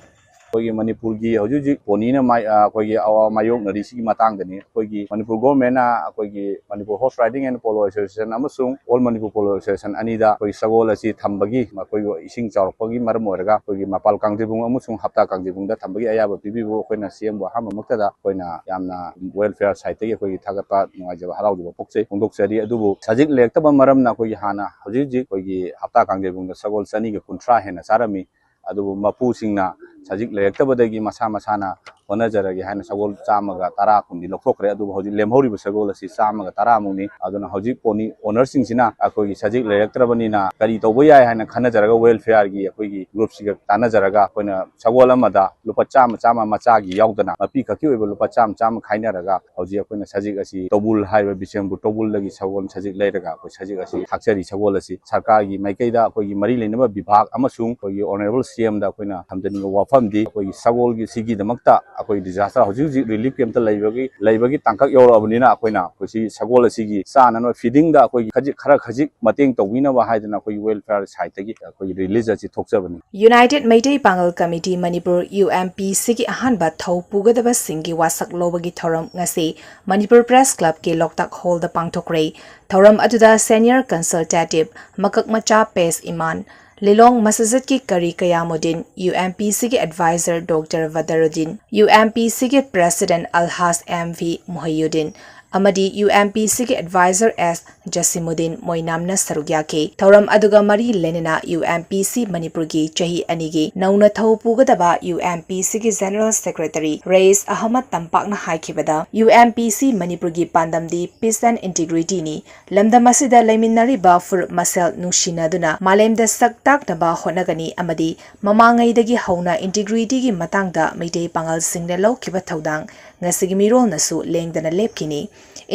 ꯑꯩꯈꯣꯏꯒꯤ ꯃꯅꯤꯄꯨꯔꯒꯤ ꯍꯧꯖꯤꯛ ꯍꯧꯖꯤꯛ ꯄꯣꯅꯤꯅ ꯃꯥꯏ-, ꯑ, ꯑꯩꯈꯣꯏꯒꯤ ꯑꯋꯥ ꯃꯥꯌꯣꯛꯅꯔꯤꯁꯤꯒꯤ ꯃꯇꯥꯡꯗꯅꯤ꯫ ꯑꯩꯈꯣꯏꯒꯤ ꯃꯅꯤꯄꯨꯔ government ꯅ ꯑꯩꯈꯣꯏꯒꯤ Manipur Horse Riding and Polo Association ꯑꯃꯁꯨꯡ All Manipur Polo Association ꯑꯅꯤꯗ ꯑꯩꯈꯣꯏꯒꯤ ꯁꯒꯣꯜ ꯑꯁꯤ ꯊꯝꯕꯒꯤ, ꯃꯈꯣꯏꯒꯤ ꯏꯁꯤꯡ ꯆꯥꯎꯔꯛꯄꯒꯤ ꯃꯔꯝ ꯑꯣꯏꯔꯒ ꯑꯩꯈꯣꯏꯒꯤ ꯃꯄꯥꯜ ꯀꯥꯡꯖꯩꯕꯨꯡ ꯑꯃꯁꯨꯡ ꯍꯞꯇꯥ ꯀꯥꯡꯖꯩꯕꯨꯡꯗ ꯊꯝꯕꯒꯤ ꯑꯌꯥꯕ ꯄꯤꯕꯤꯕ ꯑꯩꯈꯣꯏꯅ CM ꯕꯨ ꯑꯍꯥꯟꯕꯃꯛꯇꯗ ꯑꯩꯈꯣꯏꯅ ꯌꯥꯝꯅ welfare side ꯇꯒꯤ ꯑꯩꯈꯣꯏꯒꯤ ꯊꯥꯒꯠꯄ, ꯅꯨꯡꯉꯥꯏꯖꯕ, ꯍꯔꯥꯎꯖꯕ ꯐꯣꯡꯆꯩ-, ꯐꯣꯡꯗꯣꯛꯆꯔꯤ꯫ ꯑꯗꯨꯕꯨ ꯁꯖꯤꯛ ꯂꯩꯔꯛꯇꯕ ꯃꯔꯝꯅ ꯑꯩꯈꯣꯏꯒꯤ ꯍꯥꯟꯅ ꯍꯧꯖꯤꯛ ꯍꯧꯖꯤꯛ ꯑꯩꯈꯣꯏꯒꯤ ꯍꯞꯇꯥ ꯀꯥꯡꯖꯩꯕꯨꯡꯗ ꯁꯒꯣꯜ ꯆꯅꯤꯒ ꯀꯨꯟꯊ꯭ꯔꯥ ꯍꯦꯟꯅ ꯆꯥꯔꯝꯃꯤ꯫ ꯑꯗꯨꯕꯨ ꯃꯄꯨꯁꯤꯡꯅ ꯁꯖꯤꯛ ꯂꯩꯔꯛꯇꯕꯗꯒꯤ ꯃꯁꯥ ꯃꯁꯥꯅ ꯍꯣꯠꯅꯖꯔꯒꯦ ꯍꯥꯏꯅ ꯁꯒꯣꯜ ꯆꯥꯝꯃꯒ ꯇꯔꯥ ꯀꯨꯟꯗꯤ ꯂꯧꯊꯣꯛꯈ꯭ꯔꯦ꯫ ꯑꯗꯨꯕꯨ ꯍꯧꯖꯤꯛ ꯂꯦꯝꯍꯧꯔꯤꯕ ꯁꯒꯣꯜ ꯑꯁꯤ ꯆꯥꯝꯃꯒ ꯇꯔꯥꯃꯨꯛꯅꯤ꯫ ꯑꯗꯨꯅ ꯍꯧꯖꯤꯛ pony owner ꯁꯤꯡꯁꯤꯅ ꯑꯩꯈꯣꯏꯒꯤ ꯁꯖꯤꯛ ꯂꯩꯔꯛꯇ꯭ꯔꯕꯅꯤꯅ ꯀꯔꯤ ꯇꯧꯕ ꯌꯥꯏ ꯍꯥꯏꯅ ꯈꯟꯅꯖꯔꯒ welfare ꯒꯤ ꯑꯩꯈꯣꯏꯒꯤ group ꯁꯤꯒ ꯇꯥꯟꯅꯖꯔꯒ ꯑꯩꯈꯣꯏꯅ ꯁꯒꯣꯜ ꯑꯃꯗ ꯂꯨꯄꯥ ꯆꯥꯝꯃ ꯆꯥꯝꯃ ꯃꯆꯥꯒꯤ ꯌꯥꯎꯗꯅ ꯃꯄꯤ ꯈꯛꯀꯤ ꯑꯣꯏꯕ ꯂꯨꯄꯥ ꯆꯥꯝꯃ ꯆꯥꯝꯃ ꯈꯥꯏꯅꯔꯒ ꯍꯧꯖꯤꯛ ꯑꯩꯈꯣꯏꯅ ꯁꯖꯤꯛ ꯑꯁꯤ ꯇꯧꯕꯨꯜ ꯍꯥꯏꯔꯤꯕ ꯕꯤꯁꯦꯝꯄꯨꯔ ꯇꯧꯕꯨꯜꯗꯒꯤ ꯁꯒꯣꯜ ꯁꯖꯤꯛ ꯂꯩꯔꯒ ꯑꯩꯈꯣꯏ ꯁꯖꯤꯛ ꯑꯁꯤ ꯊꯥꯛꯆꯔꯤ꯫ ꯁꯒꯣꯜ ꯑꯁꯤ ꯁꯔꯀꯥꯔꯒꯤ ꯃꯥꯏꯀꯩꯗ ꯑꯩꯈꯣꯏꯒꯤ ꯃꯔꯤ ꯂꯩꯅꯕ ꯕꯤꯚꯥꯒ ꯑꯃꯁꯨꯡ ꯑꯩꯈꯣꯏꯒꯤ honourable C M ꯗ ꯑꯩꯈꯣꯏꯅ ꯊꯝꯖꯅꯤꯡꯕ ꯋꯥꯐꯝꯗꯤ ꯑꯩꯈꯣꯏꯒꯤ ꯁꯒꯣꯜꯒꯤ ꯁꯤꯒꯤꯗꯃꯛꯇ ꯑꯩꯈꯣꯏ disaster ꯍꯧꯖꯤꯛ ꯍꯧꯖꯤꯛ relief camp ꯇ ꯂꯩꯕꯒꯤ ꯂꯩꯕꯒꯤ ꯇꯥꯡꯀꯛ ꯌꯧꯔꯛꯑꯕꯅꯤꯅ ꯑꯩꯈꯣꯏꯅ ꯑꯩꯈꯣꯏ ꯁꯤ ꯁꯒꯣꯜ ꯑꯁꯤꯒꯤ ꯆꯥꯅꯅꯕ feeding ꯗ ꯑꯩꯈꯣꯏꯒꯤ ꯈꯖꯤꯛ ꯈꯔ ꯈꯖꯤꯛ ꯃꯇꯦꯡ ꯇꯧꯕꯤꯅꯕ ꯍꯥꯏꯗꯅ ꯑꯩꯈꯣꯏꯒꯤ welfare side ꯇꯒꯤ ꯑꯩꯈꯣꯏꯒꯤ release ꯑꯁꯤ ꯊꯣꯛꯆꯕꯅꯤ꯫ United Meitei Pangal committee Manipur, U M P C ꯒꯤ ꯑꯍꯥꯟꯕ ꯊꯧ ꯄꯨꯒꯗꯕꯁꯤꯡꯒꯤ ꯋꯥꯁꯛ ꯂꯧꯕꯒꯤ ꯊꯧꯔꯝ ꯉꯁꯤ ꯃꯅꯤꯄꯨꯔ Press Club ꯀꯤ ꯂꯣꯛꯇꯥꯛ hall ꯗ ꯄꯥꯡꯊꯣꯛꯈ꯭ꯔꯦ꯫ ꯊꯧꯔꯝ ꯑꯗꯨꯗ senior consultative ꯃꯀꯛ ꯃꯆꯥ ꯄꯦꯁ ꯏꯃꯥꯟ, ꯂꯤꯂꯣꯡ ꯃꯁꯖꯤꯗꯀꯤ ꯀꯔꯤ ꯀꯌꯥꯃꯨꯗꯤꯟ, U M P C ꯒꯤ advisor Doctor ꯕꯗꯔꯨꯗꯤꯟ, U M P C ꯒꯤ president ꯑꯜꯍꯥꯖ M V ꯃꯨꯍꯩꯌꯨꯗꯤꯟ ꯑꯃꯗꯤ U M P C ꯒꯤ advisor S ꯖꯁꯤꯃꯨꯗꯤꯟ ꯃꯣꯏꯅꯥꯝꯅ ꯁꯔꯨꯛ ꯌꯥꯈꯤ꯫ ꯊꯧꯔꯝ ꯑꯗꯨꯒ ꯃꯔꯤ ꯂꯩꯅꯅ U M P C ꯃꯅꯤꯄꯨꯔꯒꯤ ꯆꯍꯤ ꯑꯅꯤꯒꯤ ꯅꯧꯅ ꯊꯧ ꯄꯨꯒꯗꯕ U M P C ꯒꯤ general secretary ꯔꯌꯤꯁ Ahmad ꯇꯝꯄꯥꯛꯅ ꯍꯥꯏꯈꯤꯕꯗ, U M P C ꯃꯅꯤꯄꯨꯔꯒꯤ ꯄꯥꯟꯗꯝꯗꯤ peace and integrity ꯅꯤ꯫ ꯂꯝꯗꯝ ꯑꯁꯤꯗ ꯂꯩꯃꯤꯟꯅꯔꯤꯕ ꯐꯨꯔꯨꯞ ꯃꯁꯦꯜ ꯅꯨꯡꯁꯤꯅꯗꯨꯅ ꯃꯥꯂꯦꯝꯗ ꯁꯛ ꯇꯥꯛꯅꯕ ꯍꯣꯠꯅꯒꯅꯤ ꯑꯃꯗꯤ ꯃꯃꯥꯡꯉꯩꯗꯒꯤ ꯍꯧꯅ integrity ꯒꯤ ꯃꯇꯥꯡꯗ ꯃꯩꯇꯩ ꯄꯥꯉꯜꯁꯤꯡꯅ ꯂꯧꯈꯤꯕ ꯊꯧꯗꯥꯡ ꯉꯁꯤꯒꯤ ꯃꯤꯔꯣꯜꯅꯁꯨ ꯂꯦꯡꯗꯅ ꯂꯦꯞꯈꯤꯅꯤ꯫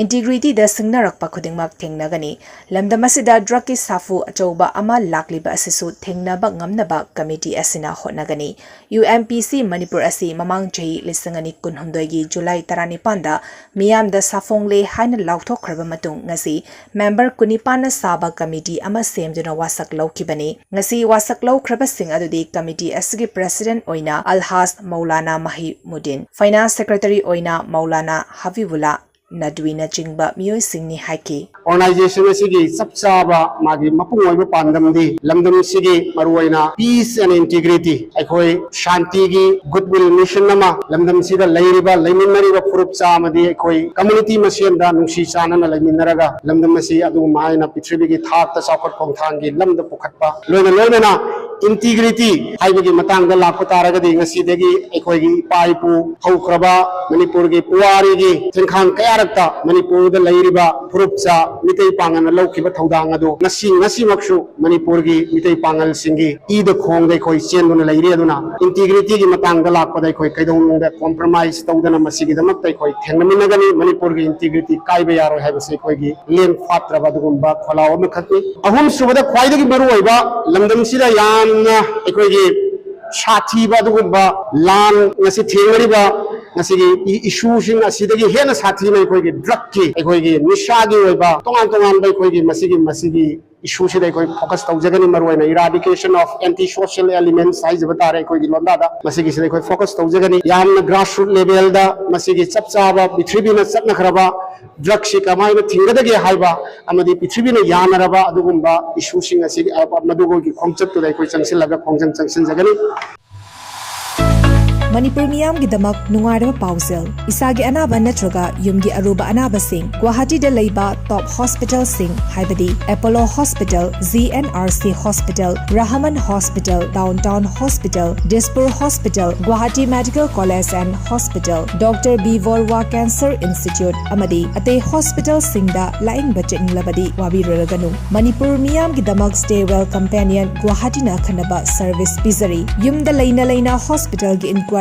Integrity ꯗ ꯁꯤꯡꯅꯔꯛꯄ ꯈꯨꯗꯤꯡꯃꯛ ꯊꯦꯡꯅꯒꯅꯤ꯫ ꯂꯝꯗꯝ ꯑꯁꯤꯗ drug ꯀꯤ ꯁꯥꯐꯨ ꯑꯆꯧꯕ ꯑꯃ ꯂꯥꯛꯂꯤꯕ ꯑꯁꯤꯁꯨ ꯊꯦꯡꯅꯕ ꯉꯝꯅꯕ ꯀꯃꯤꯇꯤ ꯑꯁꯤꯅ ꯍꯣꯠꯅꯒꯅꯤ꯫ U M P C Manipur ꯑꯁꯤ ꯃꯃꯥꯡ ꯆꯍꯤ ꯂꯤꯁꯤꯡ ꯑꯅꯤ ꯀꯨꯟꯍꯨꯝꯗꯣꯏꯒꯤ ꯖꯨꯂꯥꯏ ꯇꯔꯥꯅꯤꯄꯥꯟꯗ ꯃꯤꯌꯥꯝꯗ ꯁꯥꯐꯣꯡꯂꯦ ꯍꯥꯏꯅ ꯂꯥꯎꯊꯣꯛꯈ꯭ꯔꯕ ꯃꯇꯨꯡ ꯉꯁꯤ member ꯀꯨꯟꯅꯤꯄꯥꯟꯅ ꯁꯥꯕ ꯀꯃꯤꯇꯤ ꯑꯃ ꯁꯦꯝꯗꯨꯅ ꯋꯥꯁꯛ ꯂꯧꯈꯤꯕꯅꯤ꯫ ꯉꯁꯤ ꯋꯥꯁꯛ ꯂꯧꯈ꯭ꯔꯕꯁꯤꯡ ꯑꯗꯨꯗꯤ ꯀꯃꯤꯇꯤ ꯑꯁꯤꯒꯤ president ꯑꯣꯏꯅ ꯑꯜꯍꯥꯖ ꯃꯧꯂꯥꯅꯥ ꯃꯍꯤꯃꯨꯗꯤꯟ, finance secretary ꯑꯣꯏꯅ ꯃꯧꯂꯥꯅꯥ ꯍꯕꯤꯕꯨꯜꯂꯥ ꯅꯗꯋꯤꯅꯆꯤꯡꯕ ꯃꯤꯑꯣꯏꯁꯤꯡꯅꯤ ꯍꯥꯏꯈꯤ꯫ Organisation ꯑꯁꯤꯒꯤ ꯆꯞ ꯆꯥꯕ ꯃꯥꯒꯤ ꯃꯄꯨꯡ ꯑꯣꯏꯕ ꯄꯥꯟꯗꯝꯗꯤ ꯂꯝꯗꯝ ꯑꯁꯤꯒꯤ ꯃꯔꯨꯑꯣꯏꯅ peace and integrity, ꯑꯩꯈꯣꯏ ꯁꯥꯟꯇꯤꯒꯤ goodwill mission ꯑꯃ ꯂꯝꯗꯝꯁꯤꯗ ꯂꯩꯔꯤꯕ, ꯂꯩꯃꯤꯟꯅꯔꯤꯕ ꯐꯨꯔꯨꯞ ꯆꯥ ꯑꯃꯗꯤ ꯑꯩꯈꯣꯏ community ꯃꯁꯦꯟꯗ ꯅꯨꯡꯁꯤ ꯆꯥꯟꯅꯅ ꯂꯩꯃꯤꯟꯅꯔꯒ ꯂꯝꯗꯝ ꯑꯁꯤ ꯑꯗꯨꯒꯨꯝꯕ ꯍꯥꯏꯅ ꯄ꯭ꯔꯤꯊꯤꯕꯤꯒꯤ ꯊꯥꯛꯇ ꯆꯥꯎꯈꯠ ꯈꯣꯡꯊꯥꯡꯒꯤ ꯂꯝꯗ ꯄꯨꯈꯠꯄ ꯂꯣꯏꯅ ꯂꯣꯏꯅꯅ Integrity ꯍꯥꯏꯕꯒꯤ ꯃꯇꯥꯡꯗ ꯂꯥꯛꯄ ꯇꯥꯔꯒꯗꯤ, ꯉꯁꯤꯗꯒꯤ ꯑꯩꯈꯣꯏꯒꯤ ꯏꯄꯥ ꯏꯄꯨ ꯍꯧꯈ꯭ꯔꯕ ꯃꯅꯤꯄꯨꯔꯒꯤ ꯄꯨꯋꯥꯔꯤꯒꯤ ꯆꯦꯟꯈꯥꯡ ꯀꯌꯥꯔꯛꯇ ꯃꯅꯤꯄꯨꯔꯗ ꯂꯩꯔꯤꯕ ꯐꯨꯔꯨꯞꯆꯥ ꯃꯤꯇꯩ ꯄꯥꯉꯜꯅ ꯂꯧꯈꯤꯕ ꯊꯧꯗꯥꯡ ꯑꯗꯨ ꯉꯁꯤ, ꯉꯁꯤꯃꯛꯁꯨ ꯃꯅꯤꯄꯨꯔꯒꯤ ꯃꯤꯇꯩ ꯄꯥꯉꯜꯁꯤꯡꯒꯤ ꯏꯗ ꯈꯣꯡꯗ ꯑꯩꯈꯣꯏ ꯆꯦꯟꯗꯨꯅ ꯂꯩꯔꯤ꯫ ꯑꯗꯨꯅ integrityꯒꯤ ꯃꯇꯥꯡꯗ ꯂꯥꯛꯄꯗ ꯑꯩꯈꯣꯏ ꯀꯩꯗꯧꯅꯨꯡꯗ compromise ꯇꯧꯗꯅ ꯃꯁꯤꯒꯤꯗꯃꯛꯇ ꯑꯩꯈꯣꯏ ꯊꯦꯡꯅꯃꯤꯟꯅꯒꯅꯤ꯫ ꯃꯅꯤꯄꯨꯔꯒꯤ integrity ꯀꯥꯏꯕ ꯌꯥꯔꯣꯏ ꯍꯥꯏꯕꯁꯤ ꯑꯩꯈꯣꯏꯒꯤ ꯂꯦꯡ ꯐꯥꯠꯇ꯭ꯔꯕ ꯑꯗꯨꯒꯨꯝꯕ ꯈꯣꯜꯂꯥꯎ ꯑꯃꯈꯛꯅꯤ꯫ ꯑꯍꯨꯝꯁꯨꯕꯗ, ꯈ꯭ꯋꯥꯏꯗꯒꯤ ꯃꯔꯨꯑꯣꯏꯕ, ꯂꯝꯗꯝꯁꯤꯗ ꯌꯥꯝꯅ ꯑꯩꯈꯣꯏꯒꯤ ꯁꯥꯊꯤꯕ ꯑꯗꯨꯒꯨꯝꯕ ꯂꯥꯟ ꯉꯁꯤ ꯊꯦꯡꯅꯔꯤꯕ ꯉꯁꯤꯒꯤ ꯏ-, issueꯁꯤꯡ ꯑꯁꯤꯗꯒꯤ ꯍꯦꯟꯅ ꯁꯥꯊꯤꯅ ꯑꯩꯈꯣꯏꯒꯤ drugꯀꯤ, ꯑꯩꯈꯣꯏꯒꯤ ꯅꯤꯁꯥꯒꯤ ꯑꯣꯏꯕ ꯇꯣꯉꯥꯟ ꯇꯣꯉꯥꯟꯕ ꯑꯩꯈꯣꯏꯒꯤ ꯃꯁꯤꯒꯤ, ꯃꯁꯤꯒꯤ issueꯁꯤꯗ ꯑꯩꯈꯣꯏ focus ꯇꯧꯖꯒꯅꯤ꯫ ꯃꯔꯨꯑꯣꯏꯅ eradication of anti social elements ꯍꯥꯏꯖꯕ ꯇꯥꯔꯦ ꯑꯩꯈꯣꯏꯒꯤ ꯂꯣꯟꯗꯥꯗ, ꯃꯁꯤꯒꯤꯁꯤꯗ ꯑꯩꯈꯣꯏ focus ꯇꯧꯖꯒꯅꯤ꯫ ꯌꯥꯝꯅ grassroot levelꯗ ꯃꯁꯤꯒꯤ ꯆꯞ ꯆꯥꯕ ꯄ꯭ꯔꯤꯊꯤꯕꯤꯅ ꯆꯠꯅꯈ꯭ꯔꯕ drugꯁꯤ ꯀꯃꯥꯏꯅ ꯊꯤꯡꯒꯗꯒꯦ ꯍꯥꯏꯕ ꯑꯃꯗꯤ ꯄ꯭ꯔꯤꯊꯤꯕꯤꯅ ꯌꯥꯅꯔꯕ ꯑꯗꯨꯒꯨꯝꯕ issueꯁꯤꯡ ꯑꯁꯤꯒꯤ, ꯑ, ꯃꯗꯨꯒꯤ ꯈꯣꯡꯆꯠꯇꯨꯗ ꯑꯩꯈꯣꯏ ꯆꯪꯁꯤꯜꯂꯒ ꯈꯣꯡꯖꯪ ꯆꯪꯁꯤꯟꯖꯒꯅꯤ꯫ ꯃꯅꯤꯄꯨꯔ ꯃꯤꯌꯥꯝꯒꯤꯗꯃꯛ ꯅꯨꯡꯉꯥꯏꯔꯕ ꯄꯥꯎꯖꯦꯜ꯫ ꯏꯁꯥꯒꯤ ꯑꯅꯥꯕ ꯅꯠꯇ꯭ꯔꯒ ꯌꯨꯝꯒꯤ ꯑꯔꯨꯕ ꯑꯅꯥꯕꯁꯤꯡ ꯒꯨꯋꯥꯍꯥꯇꯤꯗ ꯂꯩꯕ top hospitalꯁꯤꯡ ꯍꯥꯏꯕꯗꯤ Apollo Hospital, G N R C Hospital, Rahman Hospital, Downtown Hospital, Dispur Hospital, Guwahati Medical College and Hospital, Doctor B Borua Cancer Institute ꯑꯃꯗꯤ ꯑꯇꯩ hospitalꯁꯤꯡꯗ ꯂꯥꯌꯦꯡꯕ ꯆꯠꯅꯤꯡꯂꯕꯗꯤ ꯋꯥꯕꯤꯔꯨꯔꯒꯅꯨ꯫ ꯃꯅꯤꯄꯨꯔ ꯃꯤꯌꯥꯝꯒꯤꯗꯃꯛ Stay Well Companion ꯒꯨꯋꯥꯍꯥꯇꯤꯅ ꯑꯈꯟꯅꯕ service ꯄꯤꯖꯔꯤ꯫ ꯌꯨꯝꯗ ꯂꯩꯅ ꯂꯩꯅ hospitalꯒꯤ inquiries,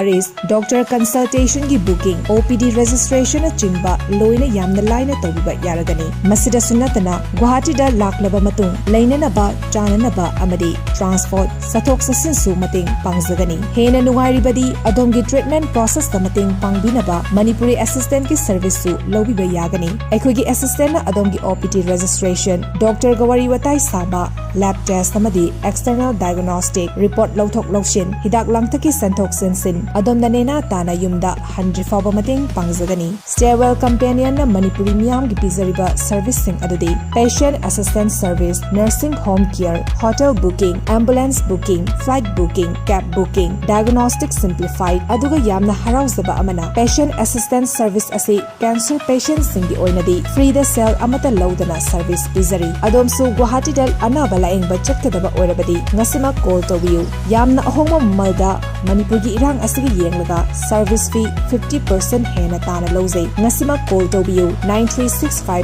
doctor consultationꯒꯤ booking, O P D registrationꯅꯆꯤꯡꯕ ꯂꯣꯏꯅ ꯌꯥꯝꯅ ꯂꯥꯏꯅ ꯇꯧꯕꯤꯕ ꯌꯥꯔꯒꯅꯤ꯫ ꯃꯁꯤꯗꯁꯨ ꯅꯠꯇꯅ, ꯒꯨꯋꯥꯍꯥꯇꯤꯗ ꯂꯥꯛꯂꯕ ꯃꯇꯨꯡ ꯂꯩꯅꯅꯕ, ꯆꯥꯅꯅꯕ ꯑꯃꯗꯤ transport, ꯆꯠꯊꯣꯛ ꯆꯠꯁꯤꯟꯁꯨ ꯃꯇꯦꯡ ꯄꯥꯡꯖꯒꯅꯤ꯫ ꯍꯦꯟꯅ ꯅꯨꯡꯉꯥꯏꯔꯤꯕꯗꯤ, ꯑꯗꯣꯝꯒꯤ treatment processꯇ ꯃꯇꯦꯡ ꯄꯥꯡꯕꯤꯅꯕ Manipuri Assistantꯀꯤ serviceꯁꯨ ꯂꯧꯕꯤꯕ ꯌꯥꯒꯅꯤ꯫ ꯑꯩꯈꯣꯏꯒꯤ assistantꯅ ꯑꯗꯣꯝꯒꯤ O P D registration, doctorꯒ ꯋꯥꯔꯤ ꯋꯥꯇꯥꯏ ꯁꯥꯕ, lab test ꯑꯃꯗꯤ external diagnostic report ꯂꯧꯊꯣꯛ ꯂꯧꯁꯤꯟ, ꯍꯤꯗꯥꯛ ꯂꯥꯡꯊꯛꯀꯤ ꯁꯦꯟꯊꯣꯛ ꯁꯦꯟꯁꯤꯟ, ꯑꯗꯣꯝꯅ ꯅꯦꯅꯥ ꯇꯥꯅ ꯌꯨꯝꯗ ꯍꯟꯗ꯭ꯔꯤ ꯐꯥꯎꯕ ꯃꯇꯦꯡ ꯄꯥꯡꯖꯒꯅꯤ꯫ Stairwell Companion ꯅ ꯃꯅꯤꯄꯨꯔꯤ ꯃꯤꯌꯥꯝꯒꯤ ꯄꯤꯖꯔꯤꯕ service ꯁꯤꯡ ꯑꯗꯨꯗꯤ patient assistance service, nursing home care, hotel booking, ambulance booking, flight booking, cab booking, diagnostic simplified, ꯑꯗꯨꯒ ꯌꯥꯝꯅ ꯍꯔꯥꯎꯖꯕ ꯑꯃꯅ, patient assistance service ꯑꯁꯤ cancer patient ꯁꯤꯡꯒꯤ ꯑꯣꯏꯅꯗꯤ free ꯗ ꯁꯦꯜ ꯑꯃꯠꯇ ꯂꯧꯗꯅ service ꯄꯤꯖꯔꯤ꯫ ꯑꯗꯣꯝꯁꯨ ꯒꯨꯋꯥꯍꯥꯇꯤꯗ ꯑꯅꯥꯕ ꯂꯥꯌꯦꯡꯕ ꯆꯠꯀꯗꯕ ꯑꯣꯏꯔꯕꯗꯤ ꯉꯁꯤꯃꯛ call ꯇꯧꯕꯤꯌꯨ꯫ ꯌꯥꯝꯅ ꯑꯍꯣꯡꯕ ꯃꯃꯜꯗ ꯃꯅꯤꯄꯨꯔꯒꯤ ꯏꯔꯥꯡ ꯑꯁꯤꯒ ꯌꯦꯡꯂꯒ service fee fifty percent ꯍꯦꯟꯅ ꯇꯥꯅ ꯂꯧꯖꯩ꯫ ꯉꯁꯤꯃꯛ call ꯇꯧꯕꯤꯌꯨ, nine three six five